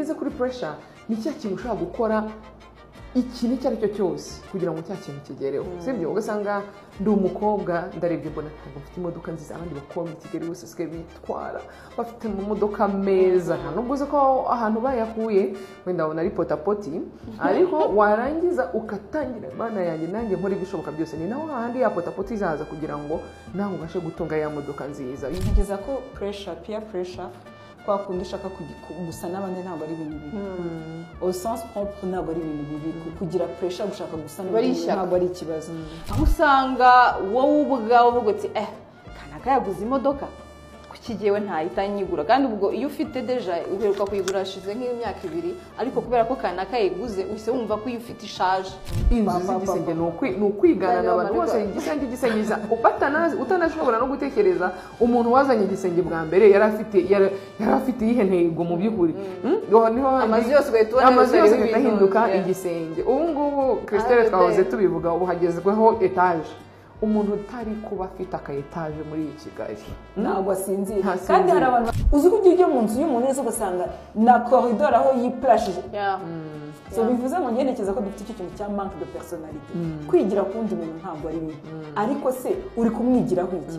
Iyo ugeze kuri pressure, ni cya kintu ushobora gukora ikintu icyo ari cyo cyose kugira ngo cya kintu kigereho, sibyo? Ugasanga ndi umukobwa, ndarebye mbona ntabwo mfite imodoka nziza. Abandi bakobwa i Kigali bose basigaye bitwara, bafite amamodoka meza, nta nubwo uzi ko ahantu bayakuye, wenda wabona ari potapoti. Ariko warangiza ugatangira: "Mana yanjye, nanjye nkora ibishoboka byose." Ni naho hahandi ya potapoti izaza kugira ngo nawe ubashe gutunga ya modoka nziza. Ntekereza ko pressure, peer pressure, kwa kundi ushaka gusa n'abandi, ntabwo ari ibintu bibi. Au sens propre, ntabwo ari ibintu bibi. Kugira pressure, gushaka gusa Bari n'abandi, ishyaka. ntabwo ari ikibazo. Aho usanga wowe ubwawe uvuga uti: "Eh, kanaka yaguze imodoka, kuki jyewe ntahita nyigura?" Kandi ubwo iyo ufite déjà uheruka kuyigura hashize nk'imyaka 2, ariko kubera ko kanaka yayiguze, uhise wumva ko iyo ufite ishaje. Inzu z'igisenge ni ukwigana abantu bose, igisenge, igisenge batanazi, utanashobora no gutekereza umuntu wazanye igisenge bwa mbere yari afite iyihe ntego mu by'ukuri. Niho Amazu yose ugahita ubona amazu yose yose ariho agahita ibintu, ahinduka igisenge. Ubu ngubu, Christelle, twahoze tubivuga, ubu hagezweho etaje. Umuntu utari kuba afite aka etaje muri iyi Kigali, Ntabwo asinzira. Ntasinzira. Kandi hari abantu, uzi ko ujya mu nzu y'umuntu wese ugasanga na corridor aho yiplashije. So bivuze ngo njye ntekereza ko dufite icyo kintu cya manque de personnalité. Kwigira ku wundi muntu ntabwo ari bibi, ariko se uri kumwigiraho iki?